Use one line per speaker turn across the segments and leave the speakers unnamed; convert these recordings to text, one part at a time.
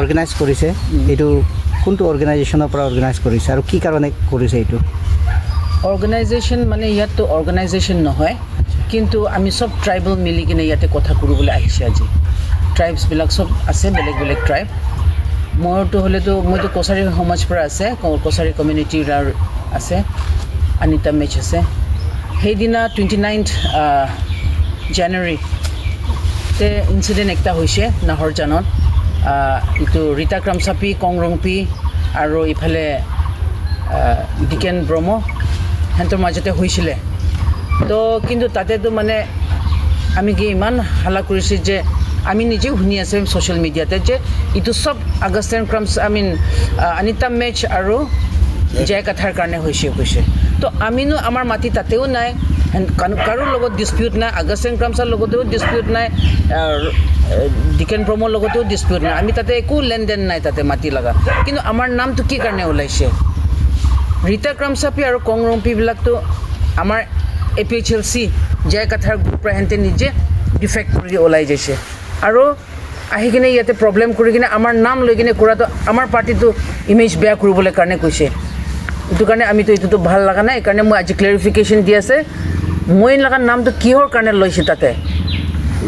Organise কৰিছে, এইটো কোনটো অৰ্গেনাইজেশ্যনৰ পৰা অৰ্গেনাইজ কৰিছে আৰু কি কাৰণে কৰিছে এইটো?
অৰ্গেনাইজেশ্যন মানে ইয়াততো অৰ্গেনাইজেশ্যন নহয়, কিন্তু আমি চব ট্ৰাইবেল মিলি কিনে ইয়াতে কথা কৰিবলৈ আহিছে আজি। ট্ৰাইবছবিলাক চব আছে, বেলেগ বেলেগ ট্ৰাইব। মোৰতো হ'লেতো মইতো কছাৰী সমাজ পৰা আছে, কছাৰী কমিউনিটিৰ আছে, আনিতা মেচ আছে। সেইদিনা 29 জানুৱাৰী তে ইনচিডেণ্ট একটা হৈছে নাহৰজানত। এইটো ৰীতা ক্ৰামচাপি, কংৰংপি আৰু ইফালে ডিকেন ব্ৰহ্ম সিহঁতৰ মাজতে হৈছিলে। তো কিন্তু তাতেতো মানে আমি কি ইমান হাল্লা কৰিছে যে আমি নিজেও শুনি আছোঁ ছ'চিয়েল মিডিয়াতে যে এইটো চব Augustine ক্ৰামছ I mean Anita match আৰু জয় কথাৰ কাৰণে হৈছে কৈছে। তো আমিনো আমাৰ মাটি তাতেও নাই, কাৰো লগত ডিছপিউট নাই, আগষ্টিন ক্ৰামছৰ লগতেও ডিছপিউট নাই, ডিকেন ব্ৰহ্মৰ লগতেও ডিছপিউট নাই, আমি তাতে একো লেনদেন নাই তাতে মাটি লগা। কিন্তু আমাৰ নামটো কি কাৰণে ওলাইছে? ৰীতা ক্ৰামচাপি আৰু কংৰংপিবিলাকতো আমাৰ A P H L C জয় কথাৰ গ্ৰুপ পৰা সিহঁতে নিজে ডিফেক্ট কৰি ওলাই যাইছে আৰু আহি কিনে ইয়াতে প্ৰব্লেম কৰি কিনে আমাৰ নাম লৈ কিনে কৰাটো আমাৰ পাৰ্টিটো ইমেজ বেয়া কৰিবলৈ কাৰণে কৈছে। এইটো কাৰণে আমিতো এইটোতো ভাল লগা নাই। সেইকাৰণে মই আজি ক্লেৰিফিকেশ্যন দি আছে, মই লগা নামটো কিহৰ কাৰণে লৈছে তাতে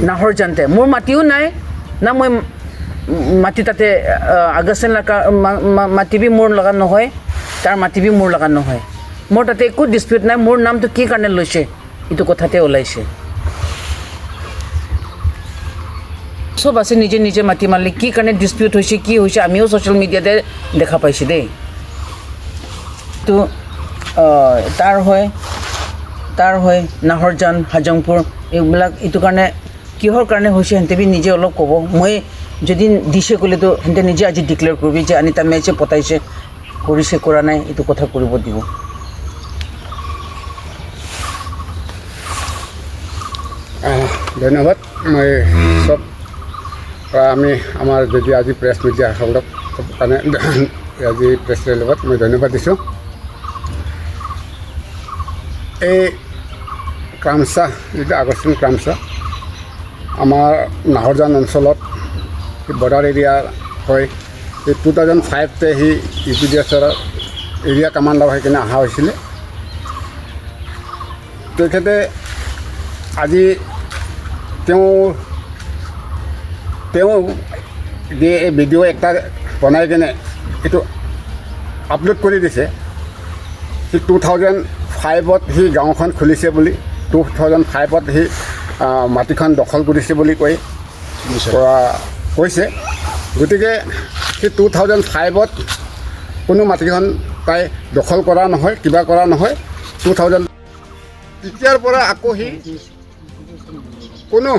নাহৰজানতে? মোৰ মাটিও নাই না, মই মাটি তাতে আগষ্টিন লগা মাটি বি মোৰ লগা নহয়, তাৰ মাটি বি মোৰ লগা নহয়, মোৰ তাতে একো ডিছপিউট নাই। মোৰ নামটো কি কাৰণে লৈছে এইটো কথাতে ওলাইছে। চব আছে নিজে নিজে মাটি মালিক, কি কাৰণে ডিছপিউট হৈছে কি হৈছে আমিও ছ'চিয়েল মিডিয়াতে দেখা পাইছোঁ দেই। তো তাৰ হয়, তাৰ হয় নাহৰজান, হাজংপুৰ এইবিলাক এইটো কাৰণে কিহৰ কাৰণে হৈছে সিহঁতে বি নিজে অলপ ক'ব। মই যদি দিছে ক'লেতো সিহঁতে নিজে আজি ডিক্লেয়াৰ কৰিবি যে আনিতা মেচে পতাইছে, কৰিছে কৰা নাই এইটো কথা কৰিব দিব।
ধন্যবাদ। মই চব আমি আমাৰ যদি আজি প্ৰেছ মিডিয়াসকলক কাৰণে আজি প্ৰেছ লগত মই ধন্যবাদ দিছোঁ। এই ক্ৰামচা যিটো আগষ্টিন ক্ৰামচা আমাৰ নাহৰজান অঞ্চলত বৰ্ডাৰ এৰিয়া হয়। এই 2005তে সি ইউ পি ডি এছৰ এৰিয়া কামাণ্ডাৰ হৈ কিনে অহা হৈছিলে। তেখেতে আজি তেওঁ তেওঁ যে এই ভিডিঅ' এটা বনাই কিনে এইটো আপলোড কৰি দিছে, সি 2005ত সি গাঁওখন খুলিছে বুলি, 2005ত সি মাটিখন দখল কৰিছে বুলি কৈ কৈছে। গতিকে সি 2005ত কোনো মাটিখন তাই দখল কৰা নহয়, কিবা কৰা নহয়। 2000 তেতিয়াৰ পৰা আকৌ সি কোনো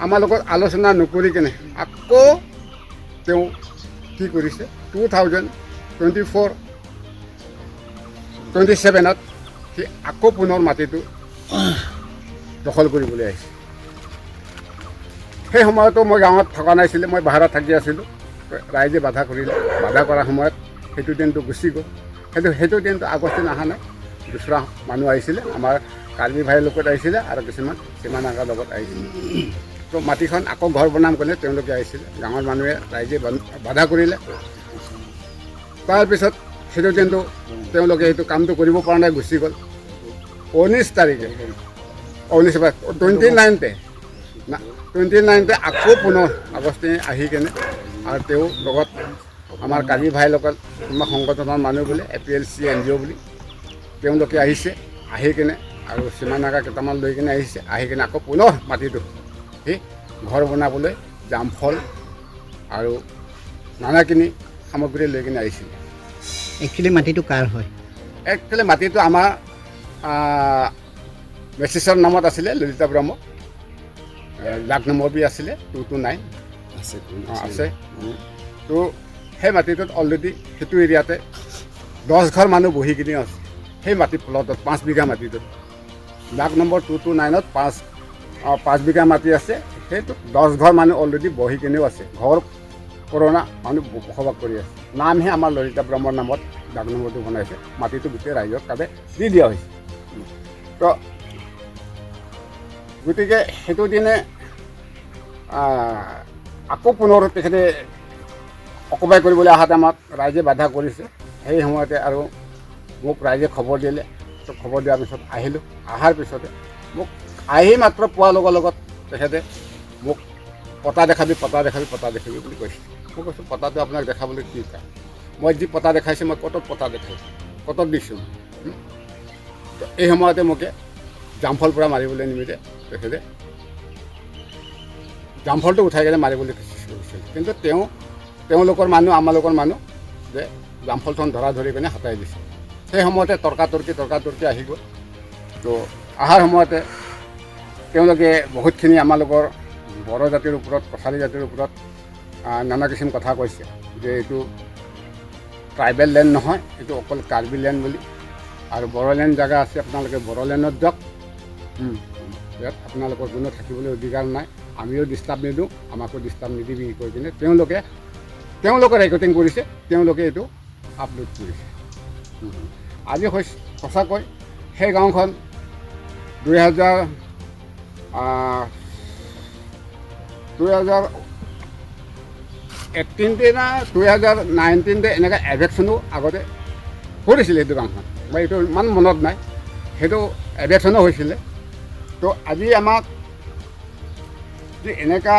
আমাৰ লগত আলোচনা নকৰি কেনে আকৌ তেওঁ কি কৰিছে, 2024 27ত সি আকৌ পুনৰ মাটিটো দখল কৰিবলৈ আহিছে। সেই সময়তো মই গাঁৱত থকা নাছিলে, মই বাহিৰত থাকি আছিলোঁ। ৰাইজে বাধা কৰিলে, বাধা কৰাৰ সময়ত সেইটো দিনটো গুচি গ'ল। সেইটো দিনটো আগষ্টিন অহা নাই, দুচৰা মানুহ আহিছিলে, আমাৰ কাৰ্বি ভাইৰ লগত আহিছিলে আৰু কিছুমান সীমানাগাৰ লগত আহিছিলে। তো মাটিখন আকৌ ঘৰ বনাম ক'লে তেওঁলোকে আহিছিলে, গাঁৱৰ মানুহে ৰাইজে বাধা কৰিলে। তাৰপিছত সেইটো দিনটো তেওঁলোকে এইটো কামটো কৰিব পৰা নাই, গুচি গ'ল। 19 তাৰিখে, 29তে আকৌ পুনৰ আগষ্টিন আহি কেনে আৰু তেওঁ লগত আমাৰ কাৰ্বি ভাইৰ লগত কোনোবা সংগঠনৰ মানুহ বোলে A P L C N G O বুলি তেওঁলোকে আহিছে, আহি কেনে আৰু সীমানাগা কেইটামান লৈ কিনে আহিছে। আহি কিনে আকৌ পুনৰ মাটিটো সি ঘৰ বনাবলৈ জামফল আৰু নানাখিনি সামগ্ৰী লৈ কিনে আহিছিলে।
একচুৱেলি মাটিটো কাৰ হয়?
একচুৱেলি মাটিটো আমাৰ মেচিছৰ নামত আছিলে, ললিতা ব্ৰহ্ম, লাখ নম্বৰ বি আছিলে 229 আছে। তো সেই মাটিটোত অলৰেডি সেইটো এৰিয়াতে 10 ঘৰ মানুহ বহি কিনে আছে। সেই মাটি প্লটত 5 বিঘা মাটিটোত লাখ নম্বৰ 229ত 5 বিঘা মাটি আছে। সেইটো 10 ঘৰ মানুহ অলৰেডি বহি কিনেও আছে, ঘৰ পুৰণা মানুহ বসবাস কৰি আছে। নামহে আমাৰ ললিতা ব্ৰহ্মৰ নামত ডাক নম্বৰটো বনাইছে, মাটিটো গোটেই ৰাইজক তাতে দি দিয়া হৈছে। তো গতিকে সেইটো দিনে আকৌ পুনৰ তেখেতে অকুপাই কৰিবলৈ অহা টাইমত ৰাইজে বাধা কৰিছে। সেই সময়তে আৰু মোক ৰাইজে খবৰ দিলে। তো খবৰ দিয়াৰ পিছত আহিলোঁ। অহাৰ পিছতে মোক আহি মাত্ৰ পোৱাৰ লগৰ লগত তেখেতে মোক পতা দেখাবি, পতা দেখাবি, পতা দেখাবি বুলি কৈছে। মই কৈছোঁ, পতাটো আপোনাক দেখাবলৈ কি কাম? মই যি পতা দেখাইছোঁ, মই ক'ত পতা দেখাইছোঁ, ক'ত দিছোঁ? তো এই সময়তে মোকে জামফল পৰা মাৰিবলৈ নিমিত্তে তেখেতে জামফলটো উঠাই কেনে মাৰিবলৈ চেষ্টা কৰিছিল। কিন্তু তেওঁলোকৰ মানুহ, আমালোকৰ মানুহ যে জামফলখন ধৰা ধৰি কেনে হটাই দিছে। সেই সময়তে তৰ্কাতৰ্কি তৰ্কাতৰ্কি আহি গ'ল। তো অহাৰ সময়তে তেওঁলোকে বহুতখিনি আমালোকৰ বড়ো জাতিৰ ওপৰত, কছাৰী জাতিৰ ওপৰত নানা কিছুমান কথা কৈছে যে এইটো ট্ৰাইবেল লেণ্ড নহয়, এইটো অকল কাৰ্বি লেণ্ড বুলি, আৰু বড়োলেণ্ড জেগা আছে, আপোনালোকে বড়োলেণ্ডত যাওক, ইয়াত আপোনালোকৰ কোনো থাকিবলৈ অধিকাৰ নাই, আমিও ডিষ্টাৰ্ব নিদিওঁ, আমাকো ডিষ্টাৰ্ব নিদিবি কৈ কিনে তেওঁলোকে ৰেকৰ্ডিং কৰিছে, তেওঁলোকে এইটো আপলোড কৰিছে। আজি সঁচাকৈ সেই গাঁওখন 2018তে না 2019তে এনেকৈ এভেকশ্যনো আগতে কৰিছিলে সেইটো গাঁওখন। মই এইটো ইমান মনত নাই, সেইটো এভেকশ্যনো হৈছিলে। তো আজি আমাক যে এনেকুৱা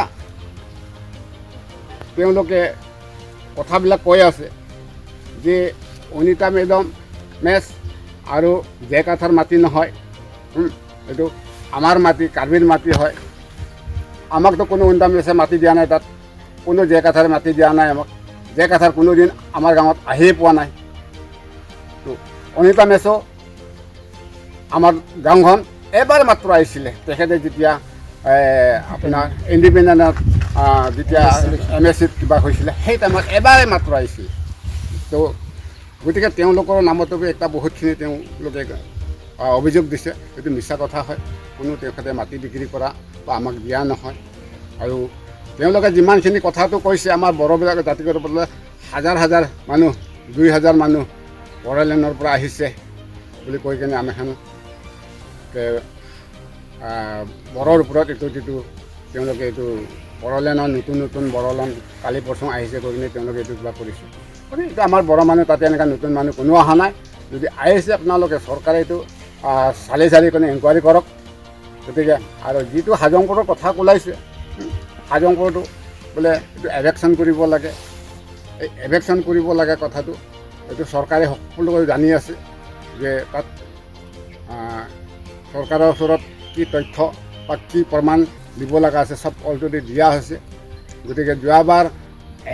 তেওঁলোকে কথাবিলাক কৈ আছে যে অনিতা মেডম মেচ আৰু জেকাথাৰ মাটি নহয়, এইটো আমাৰ মাটি, কাৰ্বিৰ মাটি হয়। আমাকতো কোনো অনিতা মেচে মাটি দিয়া নাই, তাত কোনো জেকাথাৰ মাটি দিয়া নাই আমাক। জেকাথাৰ কোনোদিন আমাৰ গাঁৱত আহিয়ে পোৱা নাই। তো অনিতা মেচো আমাৰ গাঁওখন এবাৰ মাত্ৰ আহিছিলে। তেখেতে যেতিয়া আপোনাৰ ইণ্ডিপেণ্ডেণ্টত যেতিয়া এম এছ চিত কিবা হৈছিলে, সেই টাইমত এবাৰে মাত্ৰ আহিছিলে। তো গতিকে তেওঁলোকৰ নামতো এটা বহুতখিনি তেওঁলোকে অভিযোগ দিছে, এইটো মিছা কথা হয়। কোনো তেখেতে মাটি বিক্ৰী কৰা বা আমাক দিয়া নহয়। আৰু তেওঁলোকে যিমানখিনি কথাটো কৈছে, আমাৰ বড়োবিলাক জাতিগত বোলে হাজাৰ হাজাৰ মানুহ, 2000 মানুহ বড়োলেণ্ডৰ পৰা আহিছে বুলি কৈ কিনে আমি এখন বড়োৰ ওপৰত এইটো যিটো তেওঁলোকে এইটো বড়োলেণ্ডৰ নতুন নতুন বড়োলেণ্ড কালি পৰচুং আহিছে কৈ কিনে তেওঁলোকে এইটো কিবা কৰিছে। গতিকে এইটো আমাৰ বড়ো মানুহ তাতে এনেকুৱা নতুন মানুহ কোনো অহা নাই। যদি আহিছে, আপোনালোকে চৰকাৰে এইটো চালি চালি কিনে ইনকুৱাৰী কৰক। গতিকে আৰু যিটো হাজংপুৰৰ কথা ওলাইছে, হাজংপুৰটো বোলে এইটো এভেকশ্যন কৰিব লাগে, এই এভেকশ্যন কৰিব লাগে কথাটো এইটো চৰকাৰে সকলোকে জানি আছে যে তাত চৰকাৰৰ ওচৰত কি তথ্য বা কি প্ৰমাণ দিব লগা আছে চব অলৰেডি দিয়া হৈছে। গতিকে যোৱাবাৰ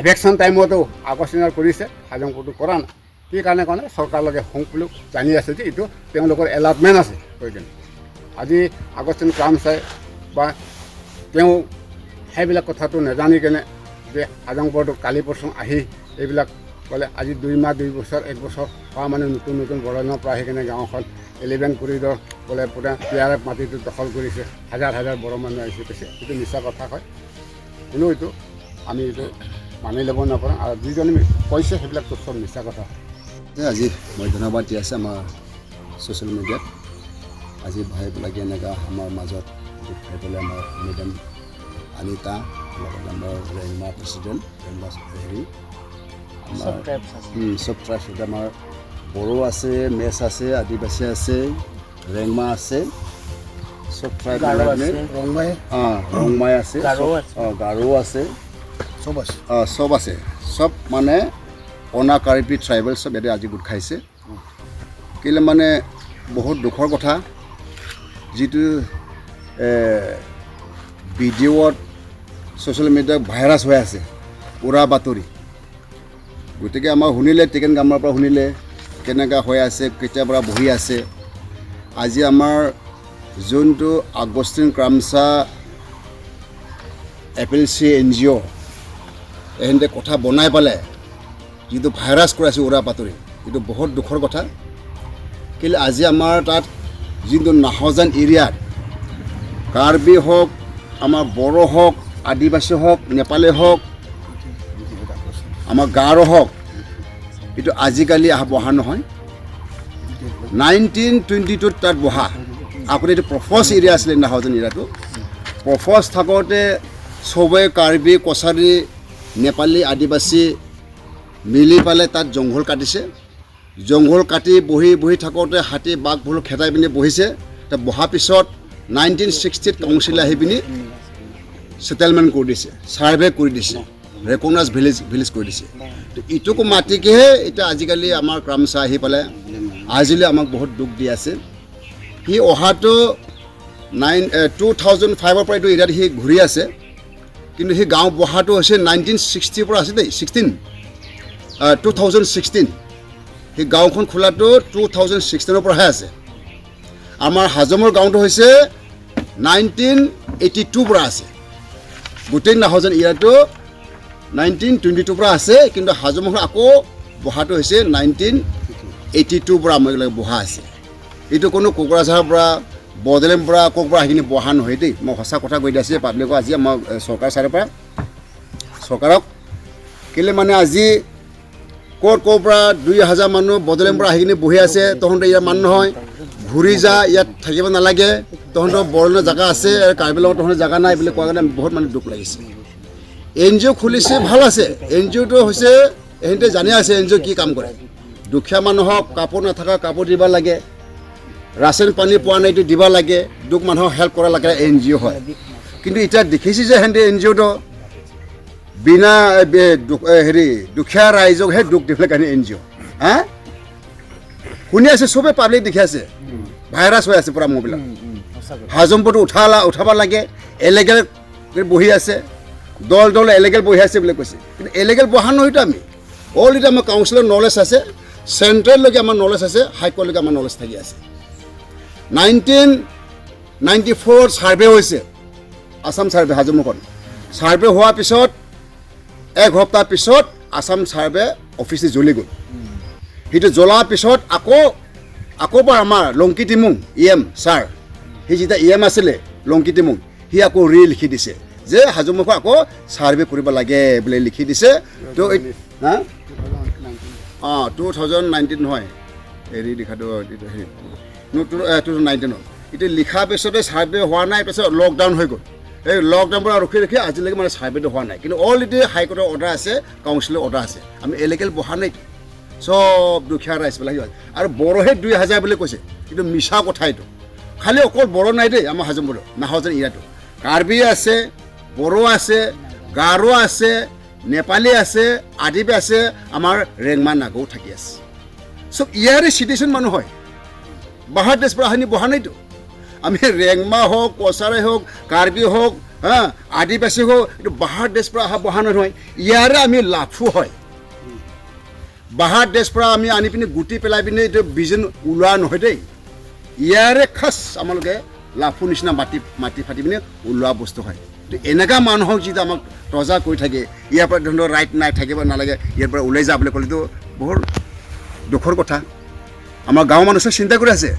এভেকশ্যন টাইমতো আগষ্টিনৰ কৰিছে, হাজংপুৰটো কৰা নাই। কি কাৰণে কৰা নাই? চৰকাৰৰ লগে সকলো জানি আছে যে এইটো তেওঁলোকৰ এলটমেণ্ট আছে কৈ কিনে। আজি আগষ্টিন ক্ৰামচাই বা তেওঁ সেইবিলাক কথাটো নাজানি কেনে যে হাজংপুৰটো কালি পৰচুং আহি এইবিলাক ক'লে আজি 2 মাহ, 2 বছৰ, 1 বছৰ হোৱা মানে নতুন নতুন বড়োলেণ্ডৰ পৰা আহি কেনে গাঁওখন 11 কৰিডৰ বোলে পূৰা পি আৰ এফ মাটিটো দখল কৰিছে, হাজাৰ হাজাৰ বড়ো মানুহ আহিছে কৈছে, এইটো মিছা কথা হয়। কোনো এইটো আমি এইটো মানি ল'ব নপাৰোঁ। আৰু যিজনে কৈছে সেইবিলাকতো চব মিছা কথা হয়।
আজি মই ধন্যবাদ দি আছে আমাৰ ছ'চিয়েল মিডিয়াত আজি ভাইবিলাকে এনেকুৱা আমাৰ মাজত গোট খাই পেলাই আমাৰ মেডাম আনিতা, লগত আমাৰ ৰেংমা প্ৰেচিডেণ্ট, ৰেংমা হেৰি আমাৰ
চব ট্ৰাইবছ আছে।
চব ট্ৰাইবছ, আমাৰ বড়ো আছে, মেচ আছে, আদিবাসী আছে, ৰেংমা আছে, চব ট্ৰাইব।
গাৰো আছে।
ৰংমাই।
অঁ, ৰংমাই আছে।
গাৰো আছে।
অঁ, গাৰো আছে।
চব আছে।
অঁ, চব আছে। চব মানে অনা কাৰ্বি ট্ৰাইবেল চব ইয়াতে আজি গোট খাইছে। কেলৈ মানে বহুত দুখৰ কথা, যিটো ভিডিঅ'ত ছ'চিয়েল মিডিয়াত ভাইৰাছ হৈ আছে উৰা বাতৰি। গতিকে আমাৰ শুনিলে টিকেন গামৰ পৰা শুনিলে কেনেকুৱা হৈ আছে, কেতিয়াৰ পৰা বহি আছে। আজি আমাৰ যোনটো আগষ্টিন ক্ৰামচা এপেল চি এন জি অ' এহেঁতে কথা বনাই পেলাই যিটো ভাইৰাছ কৰাইছে উৰা বাতৰি, এইটো বহুত দুখৰ কথা। কেলৈ আজি আমাৰ তাত যোনটো নাহজান এৰিয়াত কাৰ্বি হওক, আমাৰ বড়ো হওক, আদিবাসী হওক, নেপালী হওক, আমাৰ গাৰো হওক, এইটো আজিকালি বহা নহয়। 1922ত তাত বহা। আগতে এইটো প্ৰফছ এৰিয়া আছিলে, নাহজান এৰিয়াটো প্ৰফছ থাকোঁতে চবে কাৰ্বি, কছাৰী, নেপালী, আদিবাসী মিলি পেলাই তাত জংঘল কাটিছে। জংঘল কাটি বহি বহি থাকোঁতে হাতী বাঘ ভুলুক খেদাই পিনি বহিছে। তাত বহাৰ পিছত 1960ত কাউন্সিল আহি পিনি ছেটেলমেণ্ট কৰি দিছে, ছাৰ্ভে কৰি দিছে, ৰেকগনাইজ ভিলেজ ভিলেজ কৰি দিছে। তো ইটোকো মাটিকেহে এতিয়া আজিকালি আমাৰ ক্ৰামচা আহি পেলাই আজিলৈ আমাক বহুত দুখ দি আছে। সি অহাটো 2005ৰ পৰা এইটো এৰিয়াত সি ঘূৰি আছে, কিন্তু সি গাঁও বহাটো হৈছে 1960ৰ পৰা আছে দেই, 2016। সেই গাঁওখন খোলাটো 2016ৰ পৰাহে আছে। আমাৰ হাজমৰ গাঁওটো হৈছে 1982ৰ পৰা আছে। গোটেই নাহৰজান এৰিয়াটো 1922ৰ পৰা আছে, কিন্তু হাজমখন আকৌ বহাটো হৈছে 1982ৰ পৰা আমাৰ বহা আছে। এইটো কোনো কোকৰাঝাৰৰ পৰা, বড়োলেণ্ডৰ পৰা, ক'ৰ পৰা সেইখিনি বহা নহয় দেই। মই সঁচা কথা কৈ দি আছোঁ পাব্লিকক। আজি আমাৰ চৰকাৰ চাইডৰ পৰা চৰকাৰক কেলৈ মানে আজি ক'ৰ ক'ৰ পৰা 2000 মানুহ বড়োলেণ্ডৰ পৰা আহি কিনে বহি আছে, তহঁতে ইয়াৰ মানুহ নহয়, ঘূৰি যা, ইয়াত থাকিব নালাগে, তহঁতৰ বড়োলেণ্ডৰ জেগা আছে, কাৰ্বি আংলঙত তহঁতৰ জেগা নাই বুলি কোৱাৰ কাৰণে বহুত মানে দুখ লাগিছে। এন জি অ' খুলিছে, ভাল আছে। এন জি অ'টো হৈছে এহেঁতে জানি আছে এন জি অ' কি কাম কৰে। দুখীয়া মানুহক কাপোৰ নথকা কাপোৰ দিব লাগে, ৰাচন পানী পোৱা নাই এইটো দিব লাগে, দুখ মানুহক হেল্প কৰা লাগে এন জি অ' হয়। কিন্তু এতিয়া দেখিছোঁ যে সিহঁতে এন জি অ'টো বিনা হেৰি দুখীয়া ৰাইজকহে দুখ দিবলৈ কাৰণে এন জি অ'। হা, শুনি আছে চবে, পাব্লিক দেখি আছে, ভাইৰাছ হৈ আছে পূৰা মোৰবিলাক। হাজমপুৰটো উঠাব লাগে, এলেগেল বহি আছে, দল দল এলেগেল বহি আছে বুলি কৈছে। কিন্তু এলেগেল বহা নহয়তো, আমি অলৰেডি আমাৰ কাউন্সিলৰ নলেজ আছে, চেণ্ট্ৰেললৈকে আমাৰ নলেজ আছে, হাইকোৰ্টলৈকে আমাৰ নলেজ থাকি আছে। 1994ত ছাৰ্ভে হৈছে, আছাম ছাৰ্ভে, হাজোমুখত ছাৰ্ভে হোৱাৰ পিছত এক সপ্তাহ পিছত আছাম ছাৰ্ভে অফিচ জ্বলি গ'ল। সেইটো জ্বলাৰ পিছত আকৌ বাৰ আমাৰ Longki Timung E M sir, সি যেতিয়া ই এম আছিলে লংকি তিমুং, সি আকৌ ৰি লিখি দিছে যে হাজোমুখত আকৌ ছাৰ্ভে কৰিব লাগে বুলি লিখি দিছে। তো হা, অঁ, 2019 নহয়, হেৰি লিখাটো হেৰি 2019ত এতিয়া লিখাৰ পিছতে ছাৰ্ভে হোৱা নাই, পিছত লকডাউন হৈ গ'ল। এই লকডাউন পৰা ৰখি ৰখি আজিলৈকে মানে ছাৰ্ভেটো হোৱা নাই। কিন্তু অলৰেডি হাইকোৰ্টৰ অৰ্ডাৰ আছে, কাউন্সিলৰ অৰ্ডাৰ আছে, আমি এলিগেল বহা নাই। চব দুখীয়া ৰাইজবিলাক আৰু বড়োহে 2000 বুলি কৈছে, কিন্তু মিছা কথা এইটো। খালি অকল বড়ো নাই দেই আমাৰ হাজোমপুৰত, নাহৰজান এৰিয়াটো কাৰ্বি আছে, বড়ো আছে, গাৰো আছে, নেপালী আছে, আদিবাসী আছে, আমাৰ ৰেংমা নাগও থাকি আছে। চব ইয়াৰে চিটিজেন মানুহ হয়, বাহাৰ দেশ পৰা আহি বহা নাইতো। আমি ৰেংমা হওক, কছাৰী হওক, কাৰ্বি হওক, হা, আদিবাসী হওক, এইটো বাহাৰ দেশ পৰা অহা বহা নহয়, ইয়াৰে আমি লাফু হয়। বাহাৰ দেশ পৰা আমি আনি পিনি গুটি পেলাই পিনি এইটো বীজন ওলোৱা নহয় দেই, ইয়াৰে খাচ আমালোকে লাফু নিচিনা মাটি মাটি ফাটি পিনি ওলোৱা বস্তু হয়। তো এনেকুৱা মানুহক যিটো আমাক তজা কৰি থাকে, ইয়াৰ পৰা ধৰণৰ ৰাইট নাই, থাকিব নালাগে, ইয়াৰ পৰা ওলাই যা বুলি ক'লেতো বহুত দুখৰ কথা। আমাৰ গাঁৱৰ মানুহে চিন্তা কৰি আছে,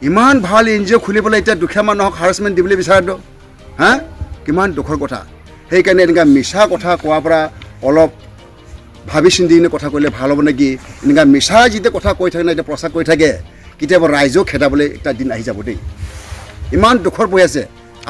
ইমান ভাল এন জি অ' খুলি পেলাই এতিয়া দুখীয়া মানুহক হাৰাচমেণ্ট দিবলৈ বিচাৰাটো হা, কিমান দুখৰ কথা। সেইকাৰণে এনেকুৱা মিছা কথা কোৱাৰ পৰা অলপ ভাবি চিন্তি কিনে কথা ক'লে ভাল হ'ব নেকি। এনেকুৱা মিছা যেতিয়া কথা কৈ থাকে না, এতিয়া প্ৰচাৰ কৰি থাকে, কেতিয়াবা ৰাইজেও খেদাবলৈ এটা দিন আহি যাব দেই। ইমান দুখত বহি আছে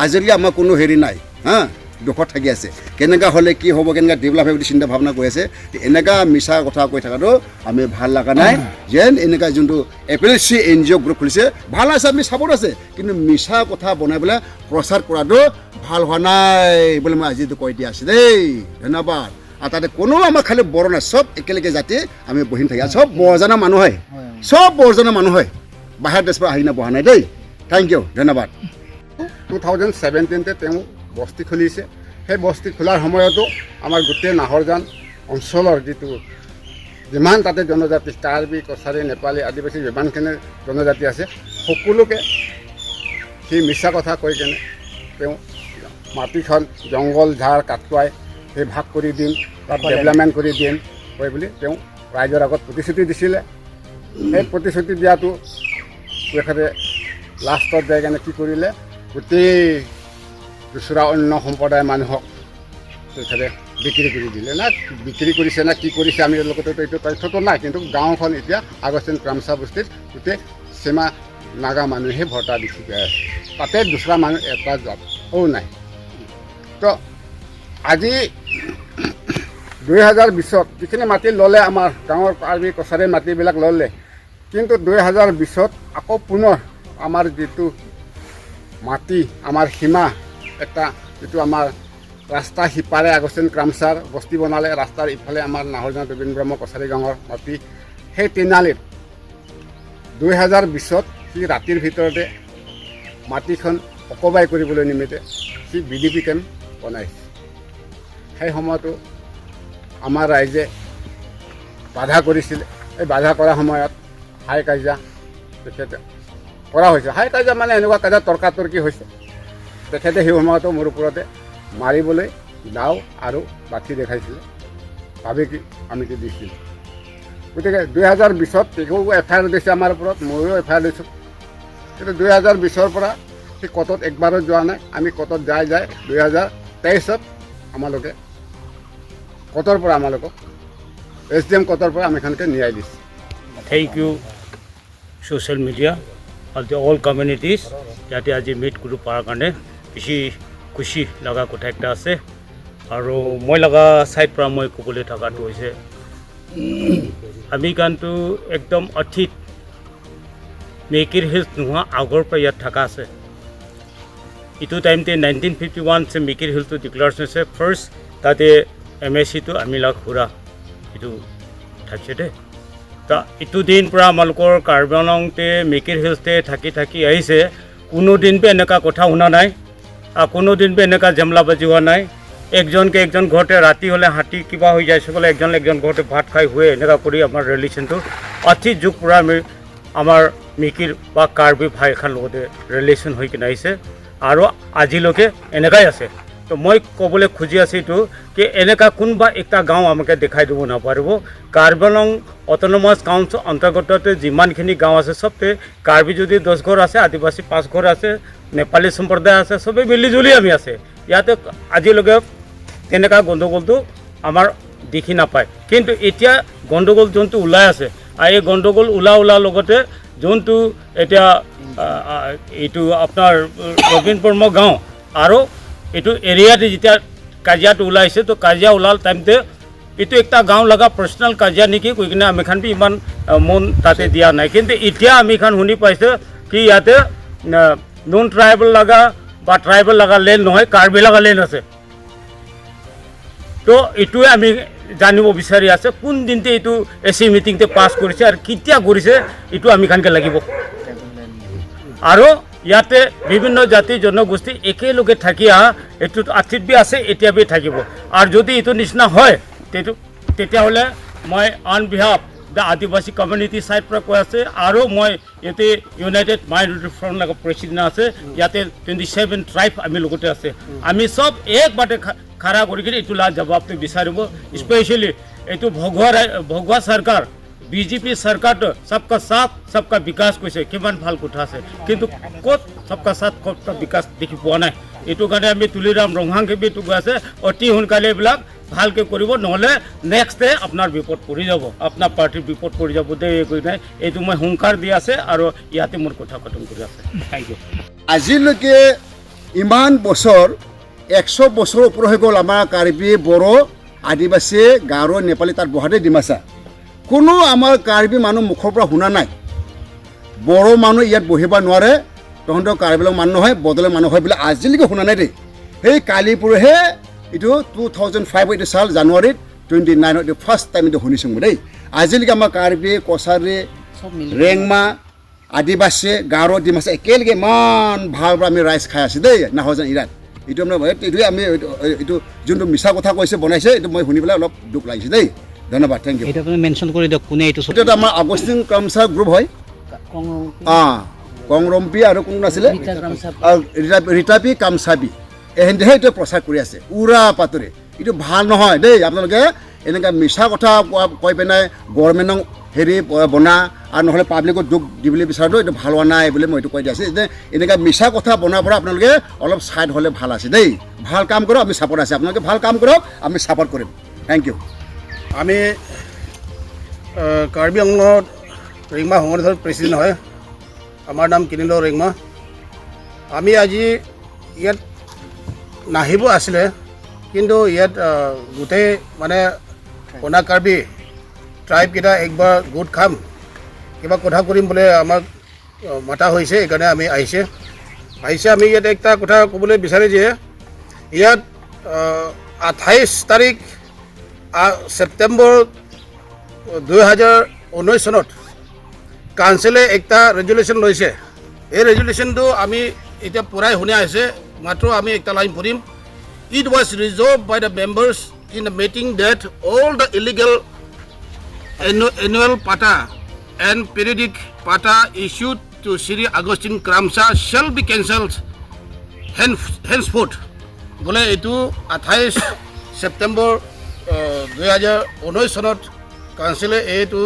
আজিলৈকে, আমাৰ কোনো হেৰি নাই, হা, দুখত থাকি আছে। কেনেকুৱা হ'লে কি হ'ব, কেনেকুৱা ডেভেলপ হ'ব বুলি চিন্তা ভাৱনা কৰি আছে। এনেকুৱা মিছা কথা কৈ থকাটো আমি ভাল লগা নাই। যেন এনেকুৱা যোনটো A P L C N G O group খুলিছে ভাল আছে, আমি চাপৰ্ট আছে, কিন্তু মিছা কথা বনাই পেলাই প্ৰচাৰ কৰাটো ভাল হোৱা নাই বুলি মই আজিতো কৈ দিয়া আছে দেই। ধন্যবাদ। আৰু তাতে কোনো আমাৰ খালি বড়ো নাই, চব একেলগে জাতি আমি বহি থাকি, চব বৰজানা মানুহ হয়, চব বৰজানা মানুহ হয়, বাহিৰ দেশৰ পৰা আহি কিনে বহা নাই দেই। Thank U, ধন্যবাদ।
2017তে তেওঁ বস্তি খুলিছে। সেই বস্তি খোলাৰ সময়তো আমাৰ গোটেই নাহৰজান অঞ্চলৰ যিটো যিমান তাতে জনজাতি, কাৰ্বি, কছাৰী, নেপালী, আদিবাসী যিমানখিনি জনজাতি আছে, সকলোকে সি মিছা কথা কৈ কেনে তেওঁ মাটিখন জংঘল ঝাৰ কাটুৱাই সেই ভাগ কৰি দিম, তাত ডেভেলপমেণ্ট কৰি দিম কৈ বুলি তেওঁ ৰাইজৰ আগত প্ৰতিশ্ৰুতি দিছিলে। সেই প্ৰতিশ্ৰুতি দিয়াটো তেখেতে লাষ্টত যাই কেনে কি কৰিলে, গোটেই দুচৰা অন্য সম্প্ৰদায়ৰ মানুহক তেখেতে বিক্ৰী কৰি দিলে। না বিক্ৰী কৰিছে না কি কৰিছে আমি লগতে এইটো তথ্যটো নাই, কিন্তু গাঁওখন এতিয়া আগষ্টিন ক্ৰামচা বস্তিত গোটেই সীমা নাগা মানুহে ভৰ্তা দেখি পাই আছে, তাতে দুচৰা মানুহ এটা জাতও নাই। তো আজি 2020ত যিখিনি মাটি ল'লে, আমাৰ গাঁৱৰ কাৰ্বি কছাৰী মাটিবিলাক ল'লে, কিন্তু 2020ত আকৌ পুনৰ আমাৰ যিটো মাটি, আমাৰ সীমা এটা, যিটো আমাৰ ৰাস্তা সিপাৰে আগষ্টিন ক্ৰামচাৰ বস্তি বনালে, ৰাস্তাৰ ইফালে আমাৰ নাহৰজান ৰবীন ব্ৰহ্ম কছাৰী গাঁৱৰ মাটি, সেই তিনালিত 2020ত সি ৰাতিৰ ভিতৰতে মাটিখন অকুপাই কৰিবলৈ নিমিত্তে সি বিডিপি কেম্প বনাইছে। সেই সময়তো আমাৰ ৰাইজে বাধা কৰিছিলে। এই বাধা কৰা সময়ত হাই কাজিয়া তেখেতে কৰা হৈছে। হাই কাজিয়া মানে এনেকুৱা কাজিয়া, তৰ্কাতৰ্কি হৈছে। তেখেতে সেই সময়তো মোৰ ওপৰতে মাৰিবলৈ দাও আৰু লাঠি দেখাইছিলে, ভাবি কি আমি কি দিছিলোঁ। গতিকে 2020ত তেওঁ এফ I R দিছে আমাৰ ওপৰত, ময়ো এফ I R দিছোঁ। কিন্তু 2020ৰ পৰা সি কৰ্টত একবাৰো যোৱা নাই। আমি কৰ্টত যাই যাই 2023ত আমালোকে কৰ্টৰ পৰা, আমালোকক এছ ডি এম কৰ্টৰ পৰা আমিখনকে ন্যায় দিছে।
Thank you, social media আৰু the all communities. ইয়াতে আজি মিট কৰিব পৰাৰ কাৰণে বেছি খুচি লগা কথা একটা আছে। আৰু মই লগা ছাইড পৰা মই ক'বলৈ থকাটো হৈছে, আমি গানটো একদম অতীত মেকিৰ হিলছ নোহোৱা আগৰ পৰা ইয়াত থকা আছে। ইটো টাইমতে 1951 মিকিৰ হিলটো ডিক্লেয়াৰ হৈছে ফাৰ্ষ্ট, তাতে এম এ চিটো আমি লাগ সুৰা এইটো থাকিছে দেই। তা ইটো দিন পৰা আমালোকৰ কাৰ্বি আংলংতে মিকিৰ হিলছতে থাকি থাকি আহিছে। কোনো দিন বি এনেকুৱা কথা শুনা নাই আৰু কোনো দিন বি এনেকুৱা জেমলাবাজি হোৱা নাই। একজনকে একজন ঘৰতে ৰাতি হ'লে হাতী কিবা হৈ যাইছে ক'লে একজন একজন ঘৰতে ভাত খাই শুৱে। এনেকুৱা কৰি আমাৰ ৰিলেশ্যনটো অতি যুগ পৰা আমি আমাৰ মিকিৰ বা কাৰ্বি ভাইখান লগতে ৰিলেশ্যন হৈ কিনে আহিছে আৰু আজিলৈকে এনেকুৱাই আছে। তো মই ক'বলৈ খুজি আছোঁ এইটো কি, এনেকুৱা কোনোবা একটা গাঁও আমাকে দেখাই দিব নাপাৰিব। কাৰ্বি আংলং অট'নমাছ কাউন্সিল অন্তৰ্গততে যিমানখিনি গাঁও আছে, চবতে কাৰ্বি যদি 10 ঘৰ আছে, আদিবাসী পাঁচ ঘৰ আছে, নেপালী সম্প্ৰদায় আছে, চবেই মিলি জুলি আমি আছে। ইয়াতে আজিলৈকে তেনেকুৱা গণ্ডগোলটো আমাৰ দেখি নাপায়। কিন্তু এতিয়া গণ্ডগোল যোনটো ওলাই আছে আৰু এই গণ্ডগোল ওলা ওলাৰ লগতে যোনটো এতিয়া এইটো আপোনাৰ ৰবীন ব্ৰহ্ম গাঁও আৰু এইটো এৰিয়াতে যেতিয়া কাজিয়াটো ওলাইছে, তো কাজিয়া ওলাল টাইমতে এইটো একটা গাঁও লগা পাৰ্চনেল কাজিয়া নেকি কৈ কিনে আমি খান বি ইমান মন তাতে দিয়া নাই। কিন্তু এতিয়া আমি খান শুনি পাইছোঁ কি ইয়াতে নন ট্ৰাইবেল লগা বা ট্ৰাইবেল লগা লেণ্ড নহয়, কাৰ্বি লগা লেণ্ড আছে। তো এইটোৱে আমি জানিব বিচাৰি আছে, কোন দিনতে এইটো এ চি মিটিংতে পাছ কৰিছে আৰু কেতিয়া কৰিছে, এইটো আমি খানকে লাগিব। আৰু ইয়াতে বিভিন্ন জাতি জনগোষ্ঠী একেলগে থাকি অহা, এইটো আথিত বি আছে, এতিয়া বি থাকিব। আৰু যদি এইটো নিচিনা হয়, তেতিয়াহ'লে মই on behalf the Adivasi community side পৰা কৈ আছে আৰু মই ইয়াতে ইউনাইটেড মাইনৰিটি ফ্ৰণ্ট লগা প্ৰেচিডেণ্ট আছে। ইয়াতে 27 ট্ৰাইব আমি লগতে আছে। আমি চব একবাৰতে খাৰা কৰি কিনে এইটো লাজ জবাবটো বিচাৰিব। স্পেচিয়েলি এইটো ভগৱা চৰকাৰ, বিজেপি চৰকাৰটো सबका साथ सबका विकास কৈছে, কিমান ভাল কথা আছে, কিন্তু ক'ত सबका साथ सबका विकास দেখি পোৱা নাই। এইটো কাৰণে আমি তুলিৰাম ৰংহাংকে বি এইটো কৈ আছে, অতি সোনকালে এইবিলাক ভালকৈ কৰিব, নহ'লে নেক্সট ডে আপোনাৰ বিপদ পৰি যাব, আপোনাৰ পাৰ্টীৰ বিপদ পৰি যাব দেই। কৈ নাই এইটো মই হুংকাৰ দি আছে আৰু ইয়াতে মোৰ কথা খতম কৰি আছে। Thank U.
আজিলৈকে ইমান বছৰ, 100 বছৰৰ ওপৰ হৈ গ'ল, আমাৰ কাৰ্বি, বড়ো, আদিবাসী, গাৰো, নেপালী তাত বহাতে ডিমাচা কোনো আমাৰ কাৰ্বি মানুহ মুখৰ পৰা শুনা নাই, বড়ো মানুহ ইয়াত বহিব নোৱাৰে, তহঁতৰ কাৰ্বিলৰ মানুহ নহয়, বড়োলেণ্ড মানুহ হয় বোলে, আজিলৈকে শুনা নাই দেই। সেই কালি পৰহিহে এইটো 2005 এইটো চাল জানুৱাৰীত 29ত এইটো ফাৰ্ষ্ট টাইম এইটো শুনিছোঁ মই দেই। আজিলৈকে আমাৰ কাৰ্বি, কছাৰী,
চব মিলি
ৰেংমা, আদিবাসী, গাৰো, ডিমাচা একেলগে ইমান ভাল পৰা আমি ৰাইজ খাই আছোঁ দেই নাহৰজান ইৰাত। এইটো মানে এইটোৱে আমি এইটো যোনটো মিছা কথা কৈছে, বনাইছে, এইটো মই শুনি পেলাই অলপ দুখ লাগিছে দেই। ধন্যবাদ, thank U.
এইটো আপুনি মেনশ্যন কৰি দিয়ক, কোনে এইটো
এইটো এটা আমাৰ আগষ্টিন ক্ৰামচাৰ গ্ৰুপ হয়। অঁ, কংৰম্পি আৰু কোন আছিলে? আৰু ৰিতাপি কামচাবি, এহেঁতেহে এইটো প্ৰচাৰ কৰি আছে উৰা বাতৰি। এইটো ভাল নহয় দেই। আপোনালোকে এনেকুৱা মিছা কথা কোৱা কৈ পেলাই গভৰ্ণমেণ্টক হেৰি বনা আৰু নহ'লে পাব্লিকক দুখ দিবলৈ বিচৰাটো এইটো ভাল হোৱা নাই বুলি মই এইটো কৈ দি আছোঁ যে এনেকুৱা মিছা কথা বনাৰ পৰা আপোনালোকে অলপ ছাইড হ'লে ভাল আছে দেই। ভাল কাম কৰক, আমি ছাপৰ্ট আছে। আপোনালোকে ভাল কাম কৰক, আমি ছাপৰ্ট কৰিম। Thank U.
আমি কাৰ্বি আংলঙত ৰেংমা সংগঠনৰ প্ৰেচিডেণ্ট হয়। আমাৰ নাম কিনিল ৰেংমা। আমি আজি ইয়াত নাহিব আছিলে, কিন্তু ইয়াত গোটেই মানে অনা কাৰ্বি ট্ৰাইবকেইটা একবাৰ গোট খাম, কিবা কথা কৰিম বোলে আমাক মাতা হৈছে, সেইকাৰণে আমি আহিছে আহিছে। আমি ইয়াত একটা কথা ক'বলৈ বিচাৰে যে ইয়াত 28 তাৰিখ ছেপ্টেম্বৰ 2019 চনত কাউন্সিলে একটা ৰেজুলেশ্যন লৈছে। এই ৰেজুলেশ্যনটো আমি এতিয়া পূৰাই শুনি আহিছে, মাত্ৰ আমি একটা লাইন পঢ়িম। It was resolved by the members in the meeting that all the illegal annual patta and periodic patta issued to Sri Augustine Kramsa shall be cancelled henceforth. বোলে এইটো 28 ছেপ্টেম্বৰ 2019 চনত কাউন্সিলে এইটো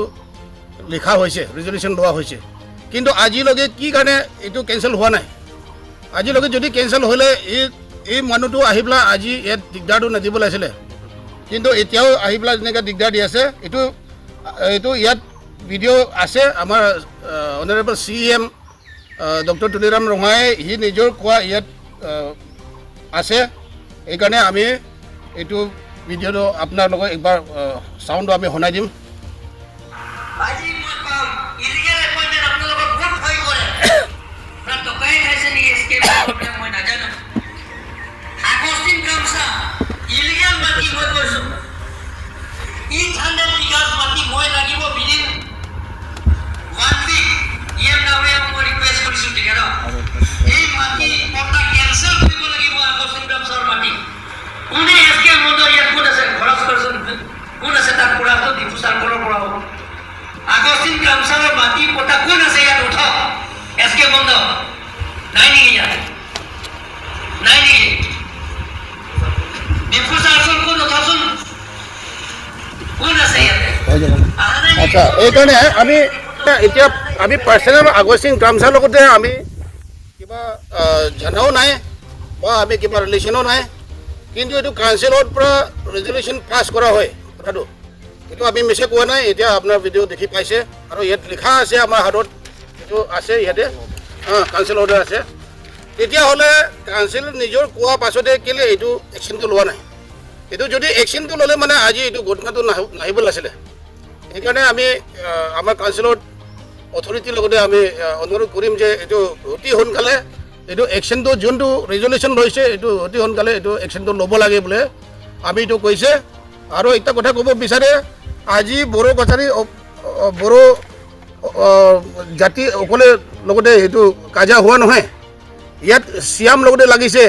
লিখা হৈছে, ৰিজলিউশ্যন লোৱা হৈছে। কিন্তু আজিলৈকে কি কাৰণে এইটো কেঞ্চেল হোৱা নাই? আজিলৈকে যদি কেঞ্চেল হ'লে এই মানুহটো আহি পেলাই আজি ইয়াত দিগদাৰটো নিদিব লাগিছিলে, কিন্তু এতিয়াও আহি পেলাই যেনেকৈ দিগদাৰ দি আছে। এইটো এইটো ইয়াত ভিডিঅ' আছে। আমাৰ honourable C M doctor Tuliram Ronghang সি নিজৰ কোৱা ইয়াত আছে। সেইকাৰণে আমি এইটো ভিডিঅ'টো আপোনালোকক একবাৰ চাউণ্ডটো আমি শুনাই দিম।
আজি মই পাম ইলিগেল এপইণ্টমেণ্ট। আপোনালোকক বহুত ভয় কৰে না, টকাই খাইছে নেকি এছ কে, মই নাজানো। আগষ্টিন কামচা ইলিগেল মাটি, মই কৈছোঁ, 800 বিঘাত মাটি মই লাগিব within one week. E M ডাঙৰীয়াক মই ৰিকুৱেষ্ট কৰিছোঁ তেখেতক, এই মাটি পট্টা কেঞ্চেল কৰিব লাগিব আগষ্টিন কামচাৰ মাটি। কোনে এছ কে মণ্ডল ইয়াত কোন আছে? খৰচ কৰিছোঁ, কোন আছে তাত? পৰাটো ডিফু চাৰ্কলৰ পৰা হ'ব। আগষ্টিন কামচাৰৰ মাটি পট্টা কোন আছে ইয়াত? উঠক। এছ কে মণ্ডল নাই নেকি ইয়াত? নাই নেকি? ডিফু চাৰ্কল কোন, উঠকচোন। কোন আছে ইয়াতে? আহা নাই নেকি?
আচ্ছা, এইকাৰণে আমি এতিয়া আমি পাৰ্চনেল আগষ্টিন ক্ৰামচাৰ লগতে আমি কিবা জানাও নাই বা আমি কিবা ৰিলেশ্যনো নাই, কিন্তু এইটো কাউন্সিলৰ পৰা ৰেজলিউশ্যন পাছ কৰা হয় কথাটো। এইটো আমি মিছা কোৱা নাই। এতিয়া আপোনাৰ ভিডিঅ' দেখি পাইছে আৰু ইয়াত লিখা আছে, আমাৰ হাতত এইটো আছে ইয়াতে, কাউন্সিল অৰ্ডাৰ আছে। তেতিয়াহ'লে কাউন্সিল নিজৰ কোৱা পাছতে কেলৈ এইটো একশ্যনটো লোৱা নাই? এইটো যদি একশ্যনটো ল'লে মানে আজি এইটো ঘটনাটো নাহিব লাগিছিলে। সেইকাৰণে আমি আমাৰ কাউন্সিলত অথৰিটিৰ লগতে আমি অনুৰোধ কৰিম যে এইটো অতি সোনকালে এইটো একশ্যনটো, যোনটো ৰেজলিউশ্যন লৈছে, এইটো অতি সোনকালে এইটো একশ্যনটো ল'ব লাগে বোলে আমি এইটো কৈছে। আৰু এটা কথা ক'ব বিচাৰে, আজি বড়ো কছাৰী বড়ো জাতি অকলে লগতে সেইটো কাজিয়া হোৱা নহয়, ইয়াত চিয়াম লগতে লাগিছে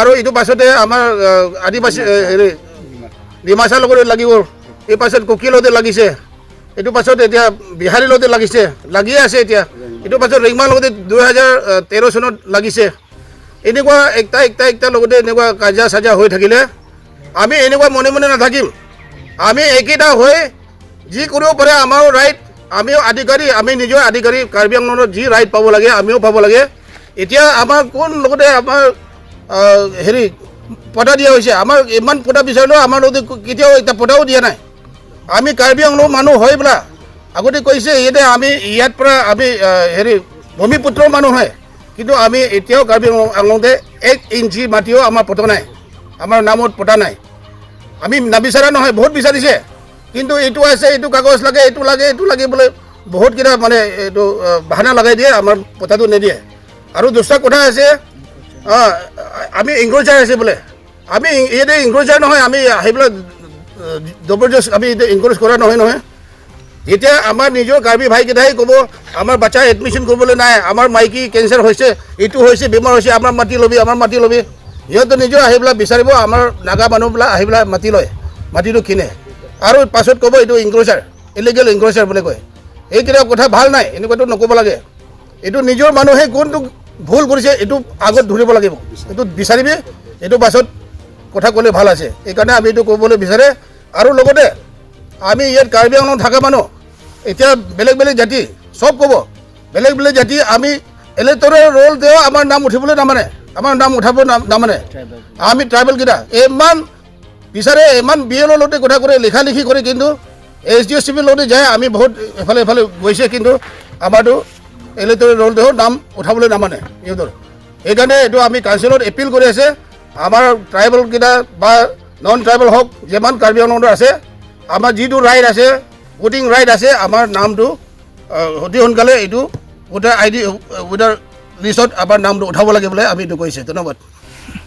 আৰু এইটো পাছতে আমাৰ আদিবাসী হেৰি ডিমাচাৰ লগতে লাগিব, এই পাছত কুকিৰ লগতে লাগিছে, এইটো পাছত এতিয়া বিহাৰীৰ লগতে লাগিছে, লাগিয়ে আছে এতিয়া, এইটো পাছত ৰেংমাৰ লগতে 2013 চনত লাগিছে। এনেকুৱা একটা একটা একটা লগতে এনেকুৱা কাজিয়া চাজিয়া হৈ থাকিলে আমি এনেকুৱা মনে মনে নাথাকিম। আমি একেটা হৈ যি কৰিব পাৰে, আমাৰো ৰাইট, আমিও আধিকাৰী, আমি নিজৰ আধিকাৰী কাৰ্বি আংলঙত যি ৰাইট পাব লাগে আমিও পাব লাগে। এতিয়া আমাৰ কোন লগতে আমাৰ হেৰি পটা দিয়া হৈছে, আমাৰ ইমান পটা বিচাৰিলেও আমাৰ লগতে কেতিয়াও এতিয়া পটাও দিয়া নাই। আমি কাৰ্বি আংলং মানুহ হৈ পেলাই আগতে কৈছে ইয়াতে আমি ইয়াত পৰা আমি হেৰি ভূমিপুত্ৰ মানুহ হয়, কিন্তু আমি এতিয়াও কাৰ্বি আংলঙতে 1 ইঞ্চি মাটিও আমাৰ পতা নাই, আমাৰ নামত পতা নাই। আমি নাবিচৰা নহয়, বহুত বিচাৰিছে, কিন্তু এইটো আছে, এইটো কাগজ লাগে, এইটো লাগে, এইটো লাগে বোলে বহুতকেইটা মানে এইটো বাহানা লগাই দিয়ে, আমাৰ পতাটো নিদিয়ে। আৰু দুটা কথা আছে, আমি এনক্ৰ'চাৰ আছে বোলে, আমি ইয়াতে এনক্ৰ'চাৰ নহয়, আমি আহি পেলাই জবৰদস্ত আমি এতিয়া এনক্ৰ'চ কৰা নহয় নহয়। যেতিয়া আমাৰ নিজৰ কাৰ্বি ভাইকেইটাই ক'ব আমাৰ বাচ্চা এডমিশ্যন কৰিবলৈ নাই, আমাৰ মাইকী কেঞ্চাৰ হৈছে, এইটো হৈছে, বেমাৰ হৈছে, আমাৰ মাটি ল'বি, আমাৰ মাটি ল'বি, সিহঁতে নিজেও আহি পেলাই বিচাৰিব। আমাৰ নাগা মানুহবিলাক আহি পেলাই মাটি লয়, মাটিটো কিনে আৰু পাছত ক'ব এইটো এনক্ৰ'চাৰ, ইলিগেল এনক্ৰ'চাৰ বুলি কয়। এইকেইটা কথা ভাল নাই, এনেকুৱাটো নক'ব লাগে। এইটো নিজৰ মানুহে কোনটো ভুল কৰিছে এইটো আগত ধৰিব লাগিব, এইটো বিচাৰিবি, এইটো পাছত কথা ক'লে ভাল আছে। সেইকাৰণে আমি এইটো ক'বলৈ বিচাৰে। আৰু লগতে আমি ইয়াত কাৰ্বি আংলঙত থকা মানুহ, এতিয়া বেলেগ বেলেগ জাতি চব ক'ব, বেলেগ বেলেগ জাতি আমি ইলেক্টৰেল ৰোল দিও আমাৰ নাম উঠিবলৈ নামানে, আমাৰ নাম উঠাব নামানে। আমি ট্ৰাইবেলকেইটা ইমান বিচাৰে, ইমান বি এল অ'ৰ লগতে কথা কৰে, লিখা লিখি কৰে, কিন্তু এইচ ডি অ' চি বিৰ লগতে যায়। আমি বহুত এফালে এফালে গৈছে, কিন্তু আমাৰতো ইলেক্টৰেল ৰোল দিও নাম উঠাবলৈ নামানে সিহঁতৰ। সেইকাৰণে এইটো আমি কাউন্সিলত এপিল কৰি আছে, আমাৰ ট্ৰাইবেলকেইটা বা নন ট্ৰাইবেল হওক, যিমান কাৰ্বি আংলঙত আছে আমাৰ যিটো ৰাইট আছে, ভোটিং ৰাইট আছে, আমাৰ নামটো অতি সোনকালে এইটো ভোটাৰ আইডি, ভোটাৰ লিষ্টত আমাৰ নামটো উঠাব লাগে বুলি আমি এইটো কৈছে। ধন্যবাদ।